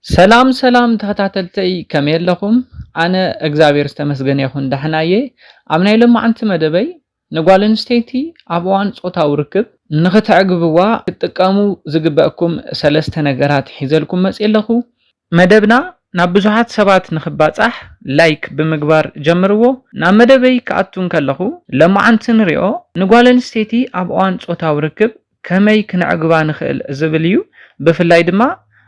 ሰላም ሰላም ተኸታተልተይ፣ ከመይ ኣለኹም? ኣነ እግዚኣብሔር ዝተመስገነ ይኹን ደሕና እየ። ኣብ ናይ ሎማዓንቲ መደበይ ንጓል ኣንስተይቲ ኣብ እዋን ጾታዊ ርክብ ንኽተዕግብዋ ክትጥቀሙ ዝግበእኩም ሰለስተ ነገራት ሒዘልኩም መፅእ ኣለኹ። መደብና ናብ ብዙሓት ሰባት ንኽባፃሕ ላይክ ብምግባር ጀምርዎ። ናብ መደበይ ክኣቱ እንከለኹ፣ ሎማዓንቲ ንሪኦ ንጓል ኣንስተይቲ ኣብ እዋን ጾታዊ ርክብ ከመይ ክነዕግባ ንኽእል ዝብል እዩ። ብፍላይ ድማ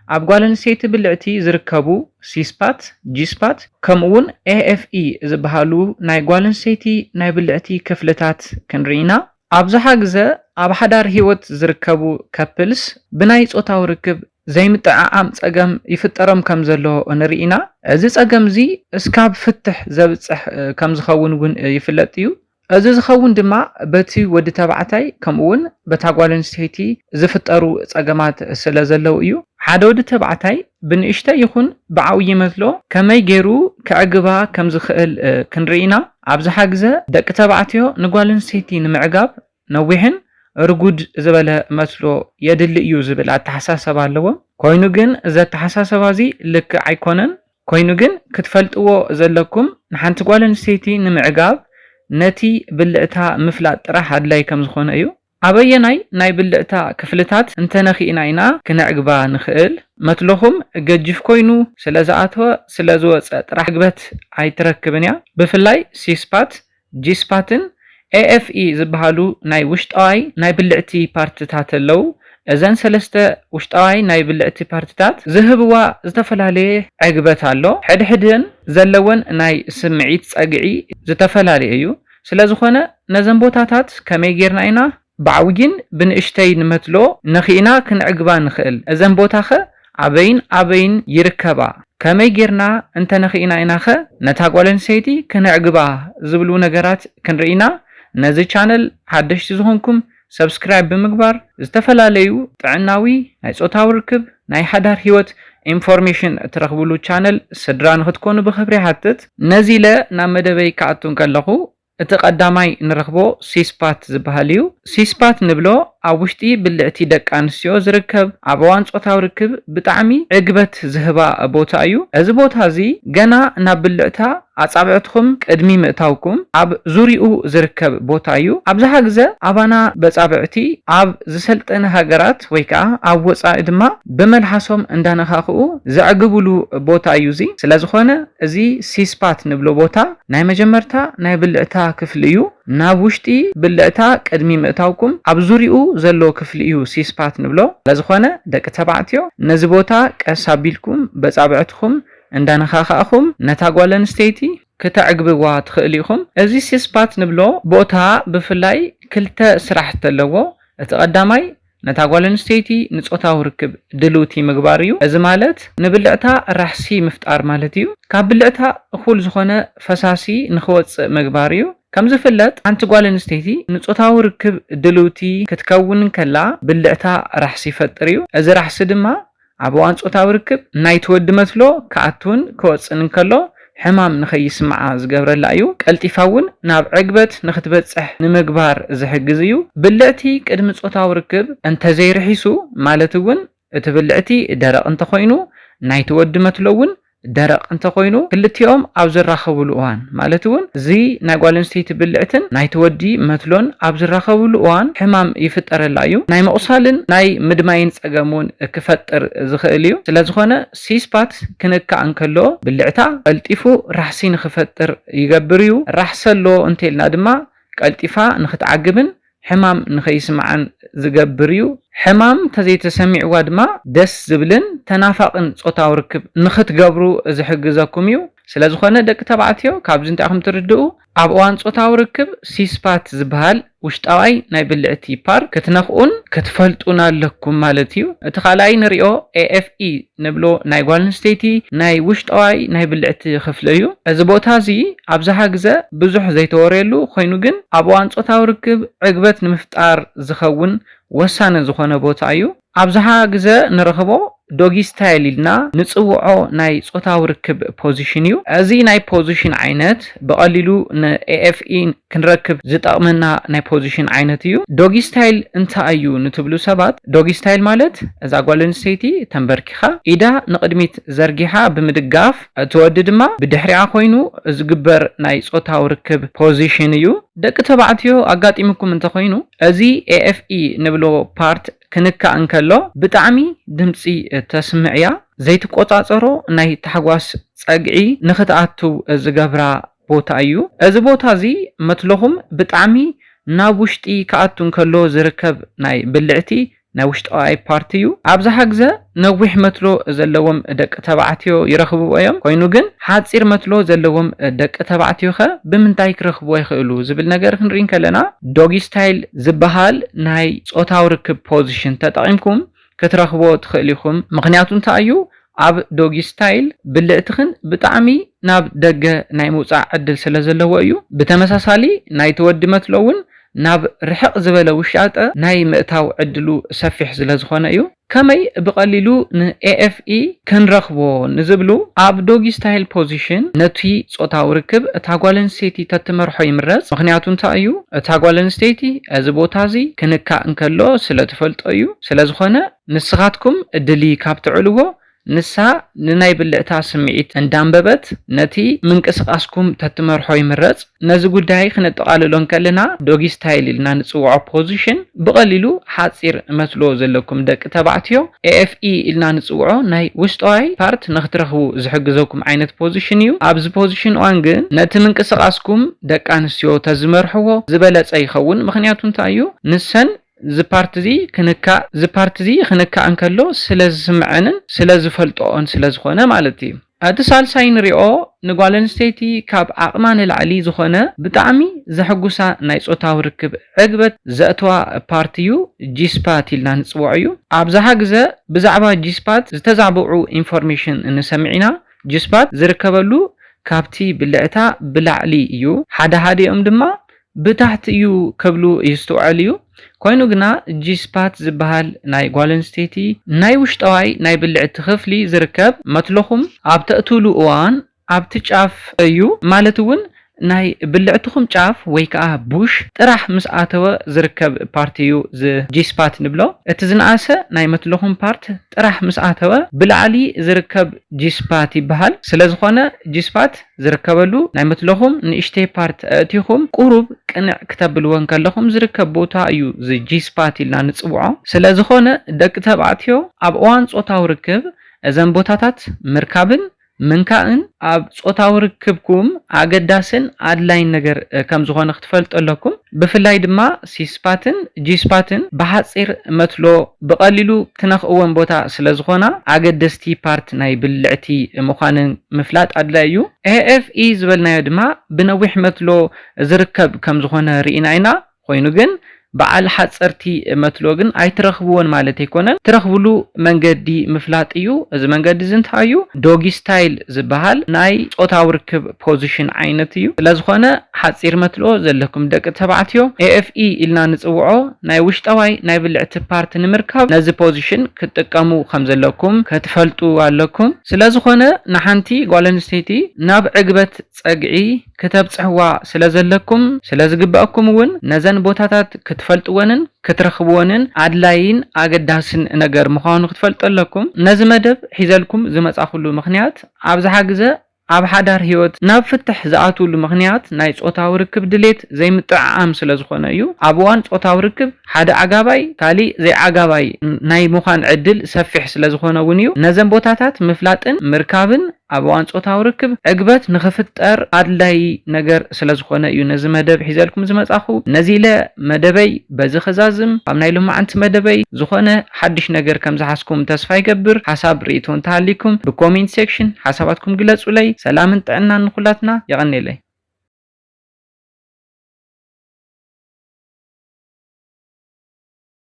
ኣብ ጓል ኣንስተይቲ ብልዕቲ ዝርከቡ ሲስፓት፣ ጂስፓት፣ ከምኡ እውን ኤኤፍኢ ዝበሃሉ ናይ ጓል ኣንስተይቲ ናይ ብልዕቲ ክፍልታት ክንርኢ ኢና። ኣብዝሓ ግዘ ኣብ ሓዳር ህይወት ዝርከቡ ከፕልስ ብናይ ጾታዊ ርክብ ዘይምጥዕዓም ጸገም ይፍጠሮም ከም ዘሎ ንርኢ ኢና። እዚ ጸገም እዚ እስካብ ፍትሕ ዘብጽሕ ከም ዝኸውን እውን ይፍለጥ እዩ። እዚ ዝኸውን ድማ በቲ ወዲ ተባዕታይ ከምኡ እውን በታ ጓል ኣንስተይቲ ዝፍጠሩ ጸገማት ስለ ዘለዉ እዩ። ሓደ ወዲ ተባዕታይ ብንእሽተይ ይኹን ብዓብዪ መትሎ ከመይ ገይሩ ከዕግባ ከም ዝኽእል ክንርኢ ኢና። ኣብዝሓ ግዘ ደቂ ተባዕትዮ ንጓል ኣንስተይቲ ንምዕጋብ ነዊሕን ርጉድ ዝበለ መትሎ የድሊ እዩ ዝብል ኣተሓሳሰባ ኣለዎም። ኮይኑ ግን እዚ ኣተሓሳሰባ እዚ ልክዕ ኣይኮነን። ኮይኑ ግን ክትፈልጥዎ ዘለኩም፣ ንሓንቲ ጓል ኣንስተይቲ ንምዕጋብ ነቲ ብልዕታ ምፍላጥ ጥራሕ ኣድላይ ከም ዝኾነ እዩ። ኣበየናይ ናይ ብልዕታ ክፍልታት እንተነኺእና ኢና ክነዕግባ ንኽእል? መትሎኹም ገጅፍ ኮይኑ ስለ ዝኣተወ ስለ ዝወፀ ጥራሕ ዕግበት ኣይትረክብን እያ። ብፍላይ ሲስፓት፣ ጂስፓትን ኤኤፍኢ ዝበሃሉ ናይ ውሽጣዋይ ናይ ብልዕቲ ፓርትታት ኣለዉ። እዘን ሰለስተ ውሽጣዋይ ናይ ብልዕቲ ፓርትታት ዝህብዋ ዝተፈላለየ ዕግበት ኣሎ። ሕድሕድን ዘለወን ናይ ስምዒት ጸግዒ ዝተፈላለየ እዩ። ስለ ዝኾነ ነዘን ቦታታት ከመይ ጌርና ኢና ብዓብይን ብንእሽተይ ንመትሎ ነኺእና ክንዕግባ ንኽእል? እዘን ቦታኸ ኣበይን ኣበይን ይርከባ? ከመይ ጌርና እንተነኺእና ኢናኸ ነታ ጓል ኣንስተይቲ ክነዕግባ ዝብሉ ነገራት ክንርኢ ኢና። ነዚ ቻነል ሓደሽቲ ዝኾንኩም ሰብስክራይብ ብምግባር ዝተፈላለዩ ጥዕናዊ፣ ናይ ጾታዊ ርክብ፣ ናይ ሓዳር ህይወት ኢንፎርሜሽን እትረኽብሉ ቻነል ስድራ ንኽትኮኑ ብኽብሪ ይሓትት። ነዚ ኢለ ናብ መደበይ ክኣቱ እንከለኹ እቲ ቀዳማይ ንረኽቦ ሲስፓት ዝበሃል እዩ። ሲስፓት ንብሎ ኣብ ውሽጢ ብልዕቲ ደቂ ኣንስትዮ ዝርከብ፣ ኣብ እዋን ጾታዊ ርክብ ብጣዕሚ ዕግበት ዝህባ ቦታ እዩ። እዚ ቦታ እዚ ገና ናብ ብልዕታ ኣጻብዕትኹም ቅድሚ ምእታውኩም ኣብ ዙሪኡ ዝርከብ ቦታ እዩ። ኣብዝሓ ግዘ ኣባና በጻብዕቲ ኣብ ዝሰልጠነ ሃገራት ወይ ከዓ ኣብ ወጻኢ ድማ ብመልሓሶም እንዳነኻኽኡ ዘዕግብሉ ቦታ እዩ እዚ። ስለ ዝኾነ እዚ ሲስፓት ንብሎ ቦታ ናይ መጀመርታ ናይ ብልዕታ ክፍሊ እዩ። ናብ ውሽጢ ብልዕታ ቅድሚ ምእታውኩም ኣብ ዙሪኡ ዘሎ ክፍሊ እዩ ሲስፓት ንብሎ። ስለዝኾነ ደቂ ተባዕትዮ ነዚ ቦታ ቀስ ኣቢልኩም በጻብዕትኹም እንዳነኻኻእኹም ነታ ጓል ኣንስተይቲ ክተዕግብዋ ትኽእሉ ኢኹም። እዚ ሲስፓት ንብሎ ቦታ ብፍላይ ክልተ ስራሕቲ ኣለዎ። እቲ ቀዳማይ ነታ ጓል ኣንስተይቲ ንጾታዊ ርክብ ድልውቲ ምግባር እዩ። እዚ ማለት ንብልዕታ ራሕሲ ምፍጣር ማለት እዩ። ካብ ብልዕታ እኹል ዝኾነ ፈሳሲ ንኽወጽእ ምግባር እዩ። ከም ዝፍለጥ ሓንቲ ጓል ኣንስተይቲ ንጾታዊ ርክብ ድልውቲ ክትከውን ከላ ብልዕታ ራሕሲ ይፈጥር እዩ። እዚ ራሕሲ ድማ ኣብ እዋን ጾታዊ ርክብ ናይቲ ወዲ መትሎ ክኣትውን ክወጽእን እንከሎ ሕማም ንኸይስምዓ ዝገብረላ እዩ። ቀልጢፋ እውን ናብ ዕግበት ንኽትበጽሕ ንምግባር ዝሕግዝ እዩ። ብልዕቲ ቅድሚ ጾታዊ ርክብ እንተዘይርሒሱ ማለት እውን እቲ ብልዕቲ ደረቕ እንተኾይኑ ናይቲ ወዲ መትሎ እውን ደረቕ እንተኾይኑ ክልቲኦም ኣብ ዝራኸብሉ እዋን ማለት እውን እዚ ናይ ጓል ኣንስተይቲ ብልዕትን ናይቲ ወዲ መትሎን ኣብ ዝራኸብሉ እዋን ሕማም ይፍጠረላ እዩ። ናይ ምቑሳልን ናይ ምድማይን ጸገም እውን ክፈጥር ዝኽእል እዩ። ስለዝኾነ ሲስፓት ክንካእ እንከሎ ብልዕታ ቀልጢፉ ራሕሲ ንኽፈጥር ይገብር እዩ። ራሕሲ ኣሎ እንተልና ድማ ቀልጢፋ ንኽትዓግብን ሕማም ንኸይስምዓን ዝገብር እዩ። ሕማም እንተዘይተሰሚዕዋ ድማ ደስ ዝብልን ተናፋቕን ጾታዊ ርክብ ንኽትገብሩ ዝሕግዘኩም እዩ። ስለዝኾነ ደቂ ተባዕትዮ ካብዚ እንታይ ኢኹም ትርድኡ? ኣብ እዋን ጾታዊ ርክብ ሲስፓት ዝበሃል ውሽጣዋይ ናይ ብልዕቲ ፓርት ክትነኽኡን ክትፈልጡን ኣለኩም ማለት እዩ። እቲ ካልኣይ ንሪኦ ኤኤፍኢ ንብሎ ናይ ጓል ኣንስተይቲ ናይ ውሽጣዋይ ናይ ብልዕቲ ክፍሊ እዩ። እዚ ቦታ እዚ ኣብዝሓ ግዘ ብዙሕ ዘይተወረየሉ ኮይኑ ግን ኣብ እዋን ጾታዊ ርክብ ዕግበት ንምፍጣር ዝኸውን ወሳኒ ዝኾነ ቦታ እዩ። ኣብዝሓ ግዘ ንረኽቦ ዶጊ ስታይል ኢልና ንጽውዖ ናይ ጾታዊ ርክብ ፖዚሽን እዩ። እዚ ናይ ፖዚሽን ዓይነት ብቐሊሉ ን ኤ ኤፍ ኢ ክንረክብ ዝጠቕመና ናይ ፖዚሽን ዓይነት እዩ። ዶጊ ስታይል እንታይ እዩ ንትብሉ ሰባት፣ ዶጊ ስታይል ማለት እዛ ጓል ኣንስተይቲ ተንበርኪኻ ኢዳ ንቕድሚት ዘርጊሓ ብምድጋፍ፣ እቲ ወዲ ድማ ብድሕሪኣ ኮይኑ ዝግበር ናይ ጾታዊ ርክብ ፖዚሽን እዩ። ደቂ ተባዕትዮ ኣጋጢምኩም እንተኾይኑ፣ እዚ ኤ ኤፍ ኢ ንብሎ ፓርት ክንካእ እንከሎ ብጣዕሚ ድምፂ ተስምዕ እያ። ዘይትቆፃፀሮ ናይ ታሕጓስ ፀግዒ ንኽትኣቱ ዝገብራ ቦታ እዩ። እዚ ቦታ እዚ መትለኹም ብጣዕሚ ናብ ውሽጢ ክኣቱ እንከሎ ዝርከብ ናይ ብልዕቲ ናይ ውሽጣዊ ፓርቲ እዩ። ኣብዝሓ ግዘ ነዊሕ መትሎ ዘለዎም ደቂ ተባዕትዮ ይረኽብዎ እዮም። ኮይኑ ግን ሓፂር መትሎ ዘለዎም ደቂ ተባዕትዮ ኸ ብምንታይ ክረኽብዎ ይኽእሉ ዝብል ነገር ክንርኢ እንከለና፣ ዶጊ ስታይል ዝበሃል ናይ ጾታዊ ርክብ ፖዚሽን ተጠቒምኩም ክትረኽብዎ ትኽእሉ ኢኹም። ምኽንያቱ እንታይ እዩ? ኣብ ዶጊ ስታይል ብልዕትኽን ብጣዕሚ ናብ ደገ ናይ ምውፃእ ዕድል ስለ ዘለዎ እዩ። ብተመሳሳሊ ናይቲ ወዲ መትሎ እውን ናብ ርሕቕ ዝበለ ውሻጠ ናይ ምእታው ዕድሉ ሰፊሕ ስለ ዝኾነ እዩ። ከመይ ብቐሊሉ ን ኤ ኤፍ ኢ ክንረኽቦ ንዝብሉ፣ ኣብ ዶጊ ስታይል ፖዚሽን ነቲ ጾታዊ ርክብ እታ ጓል ኣንስተይቲ ተትመርሖ ይምረጽ። ምኽንያቱ እንታይ እዩ? እታ ጓል ኣንስተይቲ እዚ ቦታ እዚ ክንካእ እንከሎ ስለ ትፈልጦ እዩ። ስለ ዝኾነ ንስኻትኩም ድሊ ካብ ትዕልዎ፣ ንሳ ንናይ ብልዕታ ስምዒት እንዳንበበት ነቲ ምንቅስቓስኩም ተትመርሖ ይምረጽ። ነዚ ጉዳይ ክነጠቓልሎ እንከለና፣ ዶጊ ስታይል ኢልና ንጽውዖ ፖዚሽን ብቐሊሉ ሓጺር መትሎ ዘለኩም ደቂ ተባዕትዮ ኤ ኤፍ ኢ ኢልና ንጽውዖ ናይ ውሽጣዊ ፓርት ንኽትረኽቡ ዝሕግዘኩም ዓይነት ፖዚሽን እዩ። ኣብዚ ፖዚሽን እዋን ግን ነቲ ምንቅስቓስኩም ደቂ ኣንስትዮ ተዝመርሕዎ ዝበለጸ ይኸውን። ምኽንያቱ እንታይ እዩ? ንሰን እዚ ፓርት እዚ ክንካእ፣ እዚ ፓርት እዚ ክንካእ እንከሎ ስለ ዝስምዐንን ስለ ዝፈልጥኦን ስለ ዝኾነ ማለት እዩ። እቲ ሳልሳይ ንሪኦ ንጓል ኣንስተይቲ ካብ ዓቕማ ንላዕሊ ዝኾነ ብጣዕሚ ዘሐጉሳ ናይ ጾታዊ ርክብ ዕግበት ዘእተዋ ፓርት እዩ፣ ጂስፓት ኢልና ንጽውዖ እዩ። ኣብዝሓ ግዘ ብዛዕባ ጂስፓት ዝተዛብዑ ኢንፎርሜሽን ንሰምዕ ኢና። ጂስፓት ዝርከበሉ ካብቲ ብልዕታ ብላዕሊ እዩ። ሓደ ሓዲኦም ድማ ብታሕቲ እዩ ክብሉ ይስትውዓል እዩ። ኮይኑ ግና ጂስፓት ዝበሃል ናይ ጓል ኣንስተይቲ ናይ ውሽጠዋይ ናይ ብልዕቲ ክፍሊ ዝርከብ መትለኹም ኣብ ተእትውሉ እዋን ኣብቲ ጫፍ እዩ፣ ማለት እውን ናይ ብልዕትኹም ጫፍ ወይ ከዓ ቡሽ ጥራሕ ምስ ኣተወ ዝርከብ ፓርቲ እዩ እዚ ጂስፓት ንብሎ። እቲ ዝነኣሰ ናይ መትለኹም ፓርት ጥራሕ ምስ ኣተወ ብላዕሊ ዝርከብ ጂስፓት ይበሃል። ስለ ዝኾነ ጂስፓት ዝርከበሉ ናይ መትለኹም ንእሽተይ ፓርት ኣእቲኹም ቁሩብ ቅንዕ ክተብልዎ እንከለኹም ዝርከብ ቦታ እዩ እዚ ጂስፓት ኢልና ንጽውዖ። ስለ ዝኾነ ደቂ ተባዕትዮ ኣብ እዋን ጾታዊ ርክብ እዘን ቦታታት ምርካብን ምንካእን ኣብ ጾታዊ ርክብኩም ኣገዳስን ኣድላይን ነገር ከም ዝኾነ ክትፈልጡ ኣለኩም። ብፍላይ ድማ ሲስፓትን ጂስፓትን ብሓጺር መትሎ ብቐሊሉ ትነኽእወን ቦታ ስለ ዝኾና ኣገደስቲ ፓርት ናይ ብልዕቲ ምዃነን ምፍላጥ ኣድላይ እዩ። ኤ ኤፍ ኢ ዝበልናዮ ድማ ብነዊሕ መትሎ ዝርከብ ከም ዝኾነ ርኢና ኢና። ኮይኑ ግን በዓል ሓጸርቲ መትሎ ግን ኣይትረኽብዎን ማለት ኣይኮነን። ትረኽብሉ መንገዲ ምፍላጥ እዩ። እዚ መንገዲ እዚ እንታይ እዩ? ዶጊ ስታይል ዝበሃል ናይ ጾታዊ ርክብ ፖዚሽን ዓይነት እዩ። ስለ ዝኾነ ሓጺር መትሎ ዘለኩም ደቂ ተባዕትዮ ኤ ኤፍ ኢ ኢልና ንጽውዖ ናይ ውሽጠዋይ ናይ ብልዕቲ ፓርት ንምርካብ ነዚ ፖዚሽን ክትጥቀሙ ከም ዘለኩም ክትፈልጡ ኣለኩም። ስለ ዝኾነ ንሓንቲ ጓል ኣንስተይቲ ናብ ዕግበት ጸግዒ ክተብጽሕዋ ስለ ዘለኩም፣ ስለ ዝግበኣኩም እውን ነዘን ቦታታት ክትፈልጥወንን ክትረኽብወንን ኣድላይን ኣገዳስን ነገር ምዃኑ ክትፈልጡ ኣለኩም። ነዚ መደብ ሒዘልኩም ዝመጻኹሉ ምኽንያት ኣብዝሓ ግዘ ኣብ ሓዳር ህይወት ናብ ፍትሕ ዝኣትውሉ ምኽንያት ናይ ጾታዊ ርክብ ድሌት ዘይምጥዕዓም ስለ ዝኾነ እዩ። ኣብ እዋን ጾታዊ ርክብ ሓደ ዓጋባይ ካሊእ ዘይዓጋባይ ናይ ምዃን ዕድል ሰፊሕ ስለ ዝኾነ እውን እዩ። ነዘን ቦታታት ምፍላጥን ምርካብን ኣብ እዋን ጾታዊ ርክብ ዕግበት ንኽፍጠር ኣድላዪ ነገር ስለ ዝኾነ እዩ ነዚ መደብ ሒዘልኩም ዝመጻኹ። ነዚ ኢለ መደበይ በዚ ክዛዝም፣ ኣብ ናይ ሎማዓንቲ መደበይ ዝኾነ ሓድሽ ነገር ከም ዝሓዝኩም ተስፋ ይገብር። ሓሳብ ርእይቶ እንተሃሊኩም ብኮሜንት ሴክሽን ሓሳባትኩም ግለጹለይ። ሰላምን ጥዕናን ንኹላትና። የቐኔለይ።